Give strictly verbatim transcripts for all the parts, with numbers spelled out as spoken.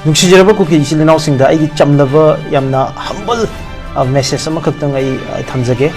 ꯅꯨꯡꯁꯤꯖꯔꯕ ꯀꯨꯀꯤ ꯏꯆꯤꯜ ꯏꯅꯥꯎꯁꯤꯡꯗ ꯑꯩꯒꯤ ꯆꯝꯂꯕ, ꯌꯥꯝꯅ humble, ꯑ, message ꯑꯃꯈꯛꯇꯪ ꯑꯩ, ꯑ, ꯊꯝꯖꯒꯦ꯫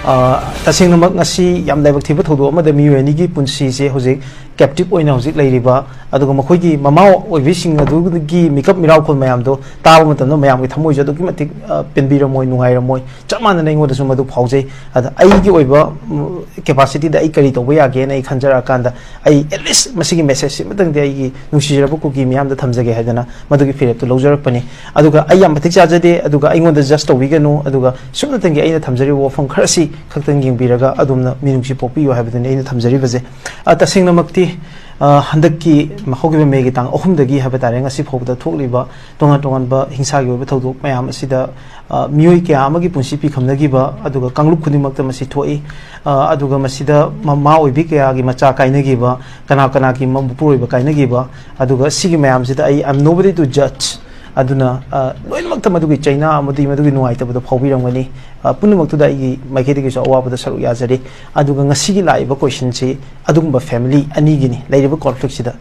ꯑ, ꯇꯁꯦꯡꯅꯃꯛ ꯉꯁꯤ ꯌꯥꯝ ꯂꯥꯏꯕꯛ ꯊꯤꯕ ꯊꯧꯗꯣꯛ ꯑꯃꯗ ꯃꯤꯑꯣꯏ ꯑꯅꯤꯒꯤ ꯄꯨꯟꯁꯤꯁꯦ ꯍꯧꯖꯤꯛ captive ꯑꯣꯏꯅ ꯍꯧꯖꯤꯛ ꯂꯩꯔꯤꯕ, ꯑꯗꯨꯒ ꯃꯈꯣꯏꯒꯤ ꯃꯃꯥ ꯑꯣꯏꯕꯤꯁꯤꯡ ꯑꯗꯨꯒꯤ ꯃꯤꯀꯞ ꯃꯤꯔꯥꯎꯈꯣꯜ ꯃꯌꯥꯝꯗꯣ ꯇꯥꯕ ꯃꯇꯝꯗ ꯃꯌꯥꯝꯒꯤ ꯊꯃꯣꯏꯁꯨ ꯑꯗꯨꯛꯀꯤ ꯃꯇꯤꯛ, ꯑ, ꯄꯦꯟꯕꯤꯔꯝꯃꯣꯏ, ꯅꯨꯡꯉꯥꯏꯔꯝꯃꯣꯏ꯫ ꯆꯞ ꯃꯥꯟꯅꯅ ꯑꯩꯉꯣꯟꯗꯁꯨ ꯃꯗꯨ ꯐꯥꯎꯖꯩ꯫ ꯑꯗ ꯑꯩꯒꯤ ꯑꯣꯏꯕ, ꯎꯝ, capacityꯗ ꯑꯩ ꯀꯔꯤ ꯇꯧꯕ ꯌꯥꯒꯦꯅ ꯑꯩ ꯈꯟꯖꯔꯛꯑꯀꯥꯟꯗ, ꯑꯩ at least ꯃꯁꯤꯒꯤ messageꯁꯤꯃꯇꯪꯗꯤ ꯑꯩꯒꯤ ꯅꯨꯡꯁꯤꯖꯔꯕ ꯀꯨꯀꯤ ꯃꯤꯌꯥꯝꯗ ꯊꯝꯖꯒꯦ ꯍꯥꯏꯗꯅ ꯃꯗꯨꯒꯤ ꯐꯤꯔꯦꯞꯇꯨ ꯂꯧꯖꯔꯛꯄꯅꯤ꯫ ꯑꯗꯨꯒ ꯑꯩ ꯌꯥꯝ ꯃꯇꯤꯛ ꯆꯥꯖꯗꯦ, ꯑꯗꯨꯒ ꯑꯩꯉꯣꯟꯗ judge ꯇꯧꯕꯤꯒꯅꯨ, ꯑꯗꯨꯒ ꯁꯨꯞꯅꯇꯪꯒꯤ ꯑꯩꯅ ꯊꯝꯖꯔꯤꯕ ꯋꯥꯐꯝ ꯈꯔꯁꯤ ꯈꯛꯇꯪ ꯌꯦꯡꯕꯤꯔꯒ ꯑꯗꯣꯝꯅ ꯃꯤꯅꯨꯡꯁꯤ ꯄꯣꯛꯄꯤꯌꯨ ꯍꯥꯏꯕꯗꯨꯅꯤ ꯑꯩꯅ ꯊꯝꯖꯔꯤꯕꯁꯦ꯫ ꯑ, ꯇꯁꯦꯡꯅꯃꯛꯇꯤ, ꯑ, ꯍꯟꯗꯛꯀꯤ ꯍꯧꯈꯤꯕ ꯃꯦꯒꯤ ꯇꯥꯡ ꯑꯍꯨꯝꯗꯒꯤ ꯍꯥꯏꯕ ꯇꯥꯔꯦ, ꯉꯁꯤ ꯐꯥꯎꯕꯗ ꯊꯣꯛꯂꯤꯕ ꯇꯣꯉꯥꯟ ꯇꯣꯉꯥꯟꯕ ꯍꯤꯡꯁꯥꯒꯤ ꯑꯣꯏꯕ ꯊꯧꯗꯣꯛ ꯃꯌꯥꯝ ꯑꯁꯤꯗ, ꯑ, ꯃꯤꯑꯣꯏ ꯀꯌꯥ ꯑꯃꯒꯤ ꯄꯨꯟꯁꯤ ꯄꯤꯈꯝꯅꯈꯤꯕ, ꯑꯗꯨꯒ ꯀꯥꯡꯂꯨꯞ ꯈꯨꯗꯤꯡꯃꯛꯇ ꯃꯁꯤ ꯊꯣꯛꯏ꯫ ꯑ, ꯑꯗꯨꯒ ꯃꯁꯤꯗ ꯃꯃꯥ ꯑꯣꯏꯕꯤ ꯀꯌꯥꯒꯤ ꯃꯆꯥ ꯀꯥꯏꯅꯈꯤꯕ, ꯀꯅꯥ ꯀꯅꯥꯒꯤ ꯃꯄꯨꯔꯣꯏꯕ ꯀꯥꯏꯅꯈꯤꯕ, ꯑꯗꯨꯒ ꯁꯤꯒꯤ ꯃꯌꯥꯝꯁꯤꯗ ꯑꯩ, I'm nobody to judge꯫ ꯑꯗꯨꯅ, ꯑ, ꯂꯣꯏꯅꯃꯛꯇ ꯃꯗꯨꯒꯤ ꯆꯩꯅꯥ ꯑꯃꯗꯤ ꯃꯗꯨꯒꯤ ꯅꯨꯡꯉꯥꯏꯇꯕꯗꯣ ꯐꯥꯎꯕꯤꯔꯝꯒꯅꯤ꯫ ꯑ, ꯄꯨꯝꯅꯃꯛꯇꯨꯗ ꯑꯩꯒꯤ ꯃꯥꯏꯀꯩꯗꯒꯤꯁꯨ ꯑꯋꯥꯕꯗ ꯁꯔꯨꯛ ꯌꯥꯖꯔꯤ꯫ ꯑꯗꯨꯒ ꯉꯁꯤꯒꯤ ꯂꯥꯛꯏꯕ questionꯁꯤ ꯑꯗꯨꯒꯨꯝꯕ family ꯑꯅꯤꯒꯤꯅꯤ ꯂꯩꯔꯤꯕ conflictꯁꯤꯗ꯫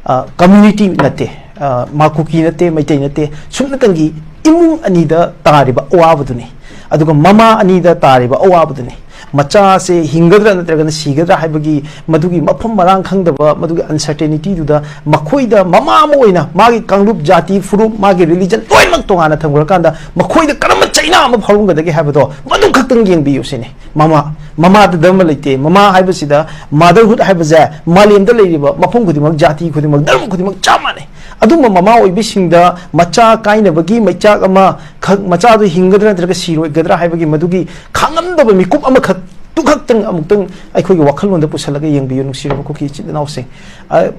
ꯑ, community ꯅꯠꯇꯦ, ꯑ, ꯃꯥ ꯀꯨꯀꯤ ꯅꯠꯇꯦ, ꯃꯩꯇꯩ ꯅꯠꯇꯦ, ꯁꯨꯞꯅꯇꯪꯒꯤ ꯏꯃꯨꯡ ꯑꯅꯤꯗ ꯇꯥꯔꯤꯕ ꯑꯋꯥꯕꯗꯨꯅꯤ꯫ ꯑꯗꯨꯒ ꯃꯃꯥ ꯑꯅꯤꯗ ꯇꯥꯔꯤꯕ ꯑꯋꯥꯕꯗꯨꯅꯤ꯫ ꯃꯆꯥꯁꯦ ꯍꯤꯡꯒꯗ꯭ꯔꯥ ꯅꯠꯇ꯭ꯔꯒꯅ ꯁꯤꯒꯗ꯭ꯔꯥ ꯍꯥꯏꯕꯒꯤ ꯃꯗꯨꯒꯤ ꯃꯐꯝ ꯃꯔꯥꯡ ꯈꯪꯗꯕ, ꯃꯗꯨꯒꯤ uncertaintyꯗꯨꯗ ꯃꯈꯣꯏꯗ ꯃꯃꯥ ꯑꯃ ꯑꯣꯏꯅ ꯃꯥꯒꯤ ꯀꯥꯡꯂꯨꯞ, ꯖꯥꯇꯤ, ꯐꯨꯔꯨꯞ, ꯃꯥꯒꯤ religion ꯂꯣꯏꯅꯃꯛ ꯇꯣꯉꯥꯟꯅ ꯊꯝꯈ꯭ꯔꯀꯥꯟꯗ ꯃꯈꯣꯏꯗ ꯀꯔꯝꯕ ꯆꯩꯅꯥ ꯑꯃ ꯐꯥꯎꯔꯝꯒꯗꯒꯦ ꯍꯥꯏꯕꯗꯣ ꯃꯗꯨ ꯈꯛꯇꯪ ꯌꯦꯡꯕꯤꯌꯨ ꯁꯤꯅꯤ꯫ ꯃꯃꯥ, ꯃꯃꯥꯗ ꯙꯔꯃ ꯂꯩꯇꯦ꯫ ꯃꯃꯥ ꯍꯥꯏꯕꯁꯤꯗ motherhood ꯍꯥꯏꯕꯁꯦ ꯃꯥꯂꯦꯝꯗ ꯂꯩꯔꯤꯕ ꯃꯐꯝ ꯈꯨꯗꯤꯡꯃꯛ, ꯖꯥꯇꯤ ꯈꯨꯗꯤꯡꯃꯛ, ꯙꯔꯃ ꯈꯨꯗꯤꯡꯃꯛ ꯆꯞ ꯃꯥꯟꯅꯩ꯫ ꯑꯗꯨꯝꯕ ꯃꯃꯥ ꯑꯣꯏꯕꯤꯁꯤꯡꯗ ꯃꯆꯥ ꯀꯥꯏꯅꯕꯒꯤ ꯃꯩꯆꯥꯛ ꯑꯃ ꯈꯛ, ꯃꯆꯥꯗꯨ ꯍꯤꯡꯒꯗ꯭ꯔꯥ ꯅꯠꯇ꯭ꯔꯒ ꯁꯤꯔꯣꯏꯒꯗ꯭ꯔꯥ ꯍꯥꯏꯕꯒꯤ ꯃꯗꯨꯒꯤ ꯈꯥꯡꯉꯝꯗꯕ ꯃꯤꯀꯨꯞ ꯑꯃꯈꯛꯇꯨ ꯈꯛꯇꯪ ꯑꯃꯨꯛꯇꯪ ꯑꯩꯈꯣꯏꯒꯤ ꯋꯥꯈꯜꯂꯣꯟꯗ ꯄꯨꯁꯜꯂꯒ ꯌꯦꯡꯕꯤꯌꯨ, ꯅꯨꯡꯁꯤꯔꯕ ꯀꯨꯀꯤ ꯏꯆꯤꯜ ꯏꯅꯥꯎꯁꯤꯡ꯫ ꯑ,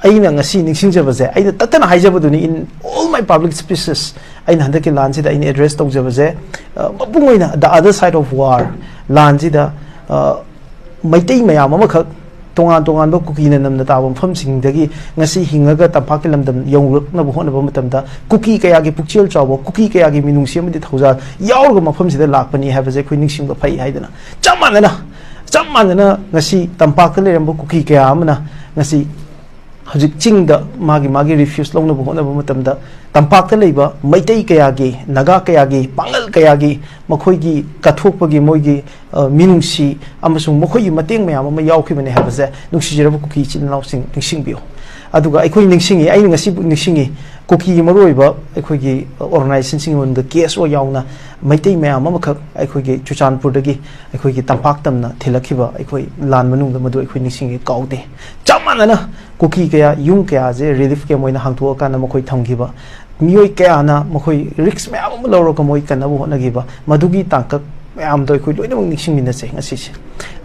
ꯑꯩꯅ ꯉꯁꯤ ꯅꯤꯡꯁꯤꯡꯖꯕꯁꯦ, ꯑꯩꯅ ꯇꯠꯇꯅ ꯍꯥꯏꯖꯕꯗꯨꯅꯤ, in all my public speeches, ꯑꯩꯅ ꯍꯟꯗꯛꯀꯤ ꯂꯥꯟꯁꯤꯗ ꯑꯩꯅ address ꯇꯧꯖꯕꯁꯦ, ꯑ, ꯃꯄꯨꯡ ꯑꯣꯏꯅ the other side of war, ꯂꯥꯟꯁꯤꯗ, ꯑ, ꯃꯩꯇꯩ ꯃꯌꯥꯝ ꯑꯃꯈꯛ ꯇꯣꯉꯥꯟ ꯇꯣꯉꯥꯟꯕ ꯀꯨꯀꯤꯅ ꯅꯝꯅ ꯇꯥꯕ ꯃꯐꯝꯁꯤꯡꯗꯒꯤ ꯉꯁꯤ ꯍꯤꯡꯉꯒ ꯇꯝꯄꯥꯛꯀꯤ ꯂꯝꯗꯝ ꯌꯧꯔꯛꯅꯕ ꯍꯣꯠꯅꯕ ꯃꯇꯝꯗ, ꯀꯨꯀꯤ ꯀꯌꯥꯒꯤ ꯄꯨꯛꯆꯦꯜ ꯆꯥꯎꯕ, ꯀꯨꯀꯤ ꯀꯌꯥꯒꯤ ꯃꯤꯅꯨꯡꯁꯤ ꯑꯃꯗꯤ ꯊꯧꯖꯥꯜ ꯌꯥꯎꯔꯒ ꯃꯐꯝꯁꯤꯗ ꯂꯥꯛꯄꯅꯤ ꯍꯥꯏꯕꯁꯦ ꯑꯩꯈꯣꯏ ꯅꯤꯡꯁꯤꯡꯕ ꯐꯩ ꯍꯥꯏꯗꯅ, ꯆꯞ ꯃꯥꯟꯅꯅ, ꯆꯞ ꯃꯥꯟꯅꯅ ꯉꯁꯤ ꯇꯝꯄꯥꯛꯇ ꯂꯩꯔꯝꯕ ꯀꯨꯀꯤ ꯀꯌꯥ ꯑꯃꯅ ꯉꯁꯤ ꯍꯧꯖꯤꯛ ꯆꯤꯡꯗ ꯃꯥꯒꯤ ꯃꯥꯒꯤ ꯔꯤꯐ꯭ꯌꯨꯖ ꯂꯧꯅꯕ ꯍꯣꯠꯅꯕ ꯃꯇꯝꯗ, ꯇꯝꯄꯥꯛꯇ ꯂꯩꯕ ꯃꯩꯇꯩ ꯀꯌꯥꯒꯤ, ꯅꯥꯒꯥ ꯀꯌꯥꯒꯤ, ꯄꯥꯡꯒꯜ ꯀꯌꯥꯒꯤ ꯃꯈꯣꯏꯒꯤ ꯀꯠꯊꯣꯛꯄꯒꯤ ꯃꯣꯏꯒꯤ, ꯑ, ꯃꯤꯅꯨꯡꯁꯤ ꯑꯃꯁꯨꯡ ꯃꯈꯣꯏꯒꯤ ꯃꯇꯦꯡ ꯃꯌꯥꯝ ꯑꯃ ꯌꯥꯎꯈꯤꯕꯅꯤ ꯍꯥꯏꯕꯁꯦ ꯅꯨꯡꯁꯤꯖꯔꯕ ꯀꯨꯀꯤ ꯏꯆꯤꯜ ꯏꯅꯥꯎꯁꯤꯡ ꯅꯤꯡꯁꯤꯡꯕꯤꯌꯨ꯫ ꯑꯗꯨꯒ ꯑꯩꯈꯣꯏ ꯅꯤꯡꯁꯤꯡꯉꯤ, ꯑꯩꯅ ꯉꯁꯤ ꯅꯤꯡꯁꯤꯡꯉꯤ, ꯀꯨꯀꯤꯒꯤ ꯃꯔꯨꯑꯣꯏꯕ ꯑꯩꯈꯣꯏꯒꯤ ꯑꯣꯔꯒꯅꯥꯏꯖꯦꯁꯟꯁꯤꯡꯒꯤ ꯃꯅꯨꯡꯗ ꯀꯦ ꯑꯦꯁ ꯑꯣ ꯌꯥꯎꯅ ꯃꯩꯇꯩ ꯃꯌꯥꯝ ꯑꯃꯈꯛ ꯑꯩꯈꯣꯏꯒꯤ ꯆꯨꯔꯆꯥꯟꯄꯨꯔꯗꯒꯤ ꯑꯩꯈꯣꯏꯒꯤ ꯇꯝꯄꯥꯛ ꯇꯝꯅ ꯊꯤꯜꯂꯛꯈꯤꯕ ꯑꯩꯈꯣꯏ ꯂꯥꯟ ꯃꯅꯨꯡꯗ, ꯃꯗꯨ ꯑꯩꯈꯣꯏ ꯅꯤꯡꯁꯤꯡꯉꯤ, ꯀꯥꯎꯗꯦ꯫ ꯆꯞ ꯃꯥꯟꯅꯅ ꯀꯨꯀꯤ ꯀꯌꯥ, ꯌꯨꯝ ꯀꯌꯥꯁꯦ ꯔꯤꯂꯤꯐ ꯀꯦꯝ ꯑꯣꯏꯅ ꯍꯥꯡꯗꯣꯛꯑꯀꯥꯟꯗ ꯃꯈꯣꯏ ꯊꯝꯈꯤꯕ, ꯃꯤꯑꯣꯏ ꯀꯌꯥꯅ ꯃꯈꯣꯏ ꯔꯤꯁ꯭ꯛ ꯃꯌꯥꯝ ꯑꯃ ꯂꯧꯔꯒ ꯃꯣꯏ ꯀꯟꯅꯕ ꯍꯣꯠꯅꯈꯤꯕ, ꯃꯗꯨꯒꯤ ꯇꯥꯡꯀꯛ ꯃꯌꯥꯝꯗꯣ ꯑꯩꯈꯣꯏ ꯂꯣꯏꯅꯃꯛ ꯅꯤꯡꯁꯤꯡꯃꯤꯟꯅꯁꯦ ꯉꯁꯤꯁꯦ꯫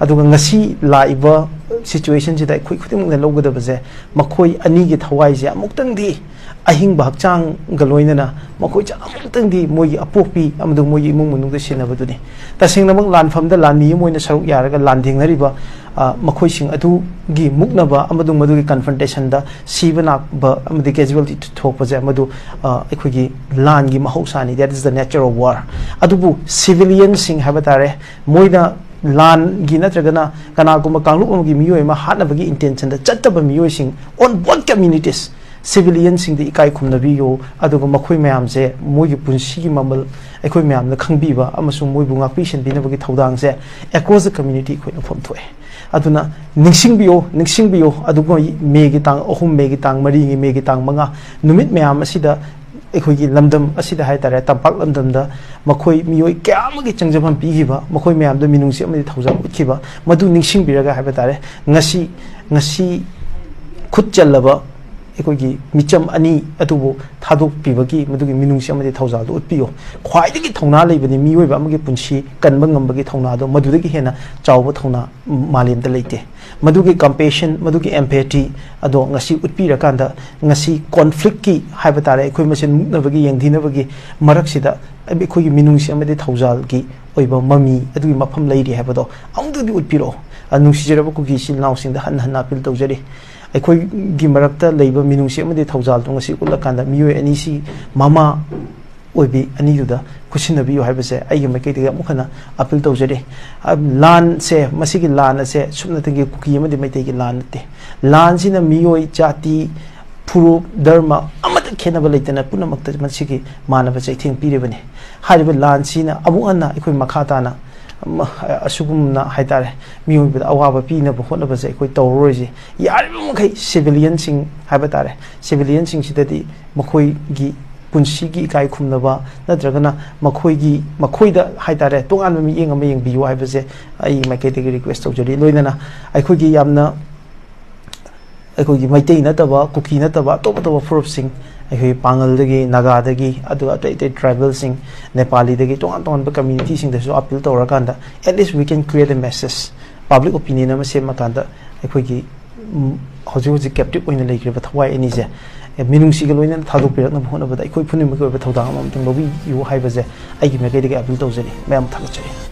ꯑꯗꯨꯒ ꯉꯁꯤ ꯂꯥꯛꯏꯕ ꯁꯤꯆꯨꯋꯦꯁꯟꯁꯤꯗ ꯑꯩꯈꯣꯏ ꯈꯨꯗꯤꯡꯃꯛꯅ ꯂꯧꯒꯗꯕꯁꯦ, ꯃꯈꯣꯏ ꯑꯅꯤꯒꯤ ꯊꯋꯥꯏꯁꯦ ꯑꯃꯨꯛꯇꯪꯗꯤ ꯑꯍꯤꯡꯕ ꯍꯛꯆꯥꯡꯒ ꯂꯣꯏꯅꯅ ꯃꯈꯣꯏꯁꯦ ꯑꯃꯨꯛꯇꯪꯗꯤ ꯃꯣꯏꯒꯤ ꯑꯄꯣꯛꯄꯤ ꯑꯃꯗꯤ ꯃꯣꯏꯒꯤ ꯏꯃꯨꯡ ꯃꯅꯨꯡꯗ ꯁꯤꯟꯅꯕꯗꯨꯅꯤ꯫ ꯇꯁꯦꯡꯅꯃꯛ ꯂꯥꯟꯐꯝꯗ ꯂꯥꯟꯃꯤ ꯑꯃ ꯑꯣꯏꯅ ꯁꯔꯨꯛ ꯌꯥꯔꯒ ꯂꯥꯟꯊꯦꯡꯅꯔꯤꯕ, ꯑ, ꯃꯈꯣꯏꯁꯤꯡ ꯑꯗꯨꯒꯤ ꯃꯨꯛꯅꯕ ꯑꯃꯗꯤ ꯃꯗꯨꯒꯤ ꯀꯟꯐ꯭ꯔꯟꯇꯦꯁꯟꯗ ꯁꯤꯕ ꯅꯥꯕ ꯑꯃꯗꯤ ꯀꯦꯖꯨꯋꯦꯂꯤꯇꯤ ꯊꯣꯛꯄꯁꯦ, ꯃꯗꯨ, ꯑ, ꯑꯩꯈꯣꯏꯒꯤ ꯂꯥꯟꯒꯤ ꯃꯍꯧꯁꯥꯅꯤ, that is the nature of war꯫ ꯑꯗꯨꯕꯨ ꯁꯤꯚꯤꯂꯤꯌꯟꯁꯤꯡ ꯍꯥꯏꯕ ꯇꯥꯔꯦ, ꯃꯣꯏꯅ ꯂꯥꯟꯒꯤ ꯅꯠꯇ꯭ꯔꯒꯅ ꯀꯅꯥꯒꯨꯝꯕ ꯀꯥꯡꯂꯨꯞ ꯑꯃꯒꯤ ꯃꯤꯑꯣꯏ ꯑꯃ ꯍꯥꯠꯅꯕꯒꯤ ꯏꯟꯇꯦꯟꯁꯟꯗ ꯆꯠꯇꯕ ꯃꯤꯑꯣꯏꯁꯤꯡ on both communities, ꯁꯤꯚꯤꯂꯤꯌꯟꯁꯤꯡꯗ ꯏꯀꯥꯏ ꯈꯨꯝꯅꯕꯤꯌꯨ꯫ ꯑꯗꯨꯒ ꯃꯈꯣꯏ ꯃꯌꯥꯝꯁꯦ ꯃꯣꯏꯒꯤ ꯄꯨꯟꯁꯤꯒꯤ ꯃꯃꯜ ꯑꯩꯈꯣꯏ ꯃꯌꯥꯝꯅ ꯈꯪꯕꯤꯕ ꯑꯃꯁꯨꯡ ꯃꯣꯏꯕꯨ ꯉꯥꯛꯄꯤ ꯁꯦꯟꯕꯤꯅꯕꯒꯤ ꯊꯧꯗꯥꯡꯁꯦ across the community ꯑꯩꯈꯣꯏꯅ ꯐꯝ ꯊꯣꯛꯑꯦ꯫ ꯑꯗꯨꯅ ꯅꯤꯡꯁꯤꯡꯕꯤꯌꯨ, ꯅꯤꯡꯁꯤꯡꯕꯤꯌꯨ꯫ ꯑꯗꯨꯒ ꯃꯦꯒꯤ ꯇꯥꯡ ꯑꯍꯨꯝ, ꯃꯦꯒꯤ ꯇꯥꯡ ꯃꯔꯤꯅꯤ, ꯃꯦꯒꯤ ꯇꯥꯡ ꯃꯉꯥ ꯅꯨꯃꯤꯠ ꯃꯌꯥꯝ ꯑꯁꯤꯗ ꯑꯩꯈꯣꯏꯒꯤ ꯂꯝꯗꯝ ꯑꯁꯤꯗ ꯍꯥꯏ ꯇꯥꯔꯦ, ꯇꯝꯄꯥꯛ ꯂꯝꯗꯝꯗ ꯃꯈꯣꯏ ꯃꯤꯑꯣꯏ ꯀꯌꯥ ꯑꯃꯒꯤ ꯆꯪꯖꯐꯝ ꯄꯤꯈꯤꯕ, ꯃꯈꯣꯏ ꯃꯌꯥꯝꯗ ꯃꯤꯅꯨꯡꯁꯤ ꯑꯃꯗꯤ ꯊꯧꯖꯥꯜ ꯎꯠꯈꯤꯕ, ꯃꯗꯨ ꯅꯤꯡꯁꯤꯡꯕꯤꯔꯒ ꯍꯥꯏꯕ ꯇꯥꯔꯦ, ꯉꯁꯤ, ꯉꯁꯤ ꯈꯨꯠ ꯆꯜꯂꯕ ꯑꯩꯈꯣꯏꯒꯤ ꯃꯤꯆꯝ ꯑꯅꯤ ꯑꯗꯨꯕꯨ ꯊꯥꯗꯣꯛꯄꯤꯕꯒꯤ ꯃꯗꯨꯒꯤ ꯃꯤꯅꯨꯡꯁꯤ ꯑꯃꯗꯤ ꯊꯧꯖꯥꯜꯗꯨ ꯎꯠꯄꯤꯌꯨ꯫ ꯈ꯭ꯋꯥꯏꯗꯒꯤ ꯊꯧꯅꯥ ꯂꯩꯕꯅꯤ, ꯃꯤꯑꯣꯏꯕ ꯑꯃꯒꯤ ꯄꯨꯟꯁꯤ ꯀꯟꯕ ꯉꯝꯕꯒꯤ ꯊꯧꯅꯥꯗꯣ, ꯃꯗꯨꯗꯒꯤ ꯍꯦꯟꯅ ꯆꯥꯎꯕ ꯊꯧꯅꯥ ꯃꯥꯂꯦꯝꯗ ꯂꯩꯇꯦ꯫ ꯃꯗꯨꯒꯤ ꯀꯝꯄꯦꯁꯟ, ꯃꯗꯨꯒꯤ ꯑꯦꯝꯄꯦꯊꯤ ꯑꯗꯣ ꯉꯁꯤ ꯎꯠꯄꯤꯔꯀꯥꯟꯗ, ꯉꯁꯤ ꯀꯣꯟꯐ꯭ꯂꯤꯛꯀꯤ ꯍꯥꯏꯕ ꯇꯥꯔꯦ, ꯑꯩꯈꯣꯏ ꯃꯁꯦꯟ ꯃꯨꯛꯅꯕꯒꯤ, ꯌꯦꯡꯊꯤꯅꯕꯒꯤ ꯃꯔꯛꯁꯤꯗ ꯑꯩꯈꯣꯏꯒꯤ ꯃꯤꯅꯨꯡꯁꯤ ꯑꯃꯗꯤ ꯊꯧꯖꯥꯜꯒꯤ ꯑꯣꯏꯕ ꯃꯃꯤ ꯑꯗꯨꯒꯤ ꯃꯐꯝ ꯂꯩꯔꯤ ꯍꯥꯏꯕꯗꯣ ꯑꯃꯨꯛꯇꯪꯗꯤ ꯎꯠꯄꯤꯔꯛꯑꯣ꯫ ꯑ, ꯅꯨꯡꯁꯤꯖꯔꯕ ꯀꯨꯀꯤ ꯏꯆꯤꯜ ꯏꯅꯥꯎꯁꯤꯡꯗ ꯍꯟꯅ ꯍꯟꯅ ꯑꯄꯤꯜ ꯇꯧꯖꯔꯤ꯫ ꯑꯩꯈꯣꯏꯒꯤ ꯃꯔꯛꯇ ꯂꯩꯕ ꯃꯤꯅꯨꯡꯁꯤ ꯑꯃꯗꯤ ꯊꯧꯖꯥꯜꯗꯣ ꯉꯁꯤ ꯎꯠꯂꯀꯥꯟꯗ ꯃꯤꯑꯣꯏ ꯑꯅꯤꯁꯤ ꯃꯃꯥ ꯑꯣꯏꯕꯤ ꯑꯅꯤꯗꯨꯗ ꯈꯨꯠꯁꯤꯟꯅꯕꯤꯌꯨ ꯍꯥꯏꯕꯁꯦ ꯑꯩꯒꯤ ꯃꯥꯏꯀꯩꯗꯒꯤ ꯑꯃꯨꯛ ꯍꯟꯅ ꯑꯄꯤꯜ ꯇꯧꯖꯔꯤ꯫ ꯑ, ꯂꯥꯟꯁꯦ, ꯃꯁꯤꯒꯤ ꯂꯥꯟ ꯑꯁꯦ ꯁꯨꯞꯅꯇꯒꯤ ꯀꯨꯀꯤ ꯑꯃꯗꯤ ꯃꯩꯇꯩꯒꯤ ꯂꯥꯟ ꯅꯠꯇꯦ꯫ ꯂꯥꯟꯁꯤꯅ ꯃꯤꯑꯣꯏ, ꯖꯥꯇꯤ, ꯐꯨꯔꯨꯞ, ꯙꯔꯃ ꯑꯃꯠꯇ ꯈꯦꯠꯅꯕ ꯂꯩꯇꯅ ꯄꯨꯝꯅꯃꯛꯇ ꯃꯁꯤꯒꯤ ꯃꯥꯟꯅꯕ ꯆꯩꯊꯦꯡ ꯄꯤꯔꯤꯕꯅꯤ꯫ ꯍꯥꯏꯔꯤꯕ ꯂꯥꯟꯁꯤꯅ ꯑꯃꯨꯛ ꯍꯟꯅ ꯑꯩꯈꯣꯏ ꯃꯈꯥ ꯇꯥꯅ, ꯃ-, ꯑꯁꯨꯒꯨꯝꯅ ꯍꯥꯏꯇꯥꯔꯦ, ꯃꯤꯑꯣꯏꯕꯗ ꯑꯋꯥꯕ ꯄꯤꯅꯕ ꯍꯣꯠꯅꯕꯁꯦ ꯑꯩꯈꯣꯏ ꯇꯧꯔꯔꯣꯏꯁꯤ꯫ ꯌꯥꯔꯤꯕ ꯃꯈꯩ civilianꯁꯤꯡ ꯍꯥꯏꯕ ꯇꯥꯔꯦ, civilianꯁꯤꯡꯁꯤꯗꯗꯤ ꯃꯈꯣꯏꯒꯤ ꯄꯨꯟꯁꯤꯒꯤ ꯏꯀꯥꯏ ꯈꯨꯝꯅꯕ ꯅꯠꯇ꯭ꯔꯒꯅ ꯃꯈꯣꯏꯒꯤ, ꯃꯈꯣꯏꯗ ꯍꯥꯏꯇꯥꯔꯦ, ꯇꯣꯉꯥꯟꯕ ꯃꯤꯠꯌꯦꯡ ꯑꯃ ꯌꯦꯡꯕꯤꯌꯨ ꯍꯥꯏꯕꯁꯦ ꯑꯩ ꯃꯥꯏꯀꯩꯗꯒꯤ request ꯇꯧꯖꯔꯤ꯫ ꯂꯣꯏꯅꯅ ꯑꯩꯈꯣꯏꯒꯤ ꯌꯥꯝꯅ, ꯑꯩꯈꯣꯏꯒꯤ ꯃꯩꯇꯩ ꯅꯠꯇꯕ, ꯀꯨꯀꯤ ꯅꯠꯇꯕ ꯑꯇꯣꯞ ꯑꯇꯣꯞꯄ ꯐꯨꯔꯨꯞꯁꯤꯡ, ꯑꯩꯈꯣꯏꯒꯤ ꯄꯥꯉꯜꯗꯒꯤ, ꯅꯥꯒꯥꯗꯒꯤ, ꯑꯗꯨꯒ ꯑꯇꯩ ꯑꯇꯩ tribalꯁꯤꯡ, ꯅꯦꯄꯥꯂꯤꯗꯒꯤ, ꯇꯣꯉꯥꯟ ꯇꯣꯉꯥꯟꯕ communityꯁꯤꯡꯗꯁꯨ appeal ꯇꯧꯔꯀꯥꯟꯗ, at least we can create a message, public opinion ꯑꯃ ꯁꯦꯝꯃꯀꯥꯟꯗ ꯑꯩꯈꯣꯏꯒꯤ, ꯎꯝ, ꯍꯧꯖꯤꯛ ꯍꯧꯖꯤꯛ captive ꯑꯣꯏꯅ ꯂꯩꯈ꯭ꯔꯤꯕ ꯊꯋꯥꯏ ꯑꯅꯤꯁꯦ, ꯑꯦ, ꯃꯤꯅꯨꯡꯁꯤꯒ ꯂꯣꯏꯅꯅ ꯊꯥꯗꯣꯛꯄꯤꯔꯛꯅꯕ ꯍꯣꯠꯅꯕꯗ ꯑꯩꯈꯣꯏ ꯄꯨꯝꯅꯃꯛꯀꯤ ꯑꯣꯏꯕ ꯊꯧꯗꯥꯡ ꯑꯃ ꯑꯃꯇꯪ ꯂꯧꯕꯤꯌꯨ ꯍꯥꯏꯕꯁꯦ ꯑꯩꯒꯤ ꯃꯥꯏꯀꯩꯗꯒꯤ appeal ꯇꯧꯖꯔꯤ꯫ ꯃꯌꯥꯝ ꯊꯥꯒꯠꯆꯔꯤ꯫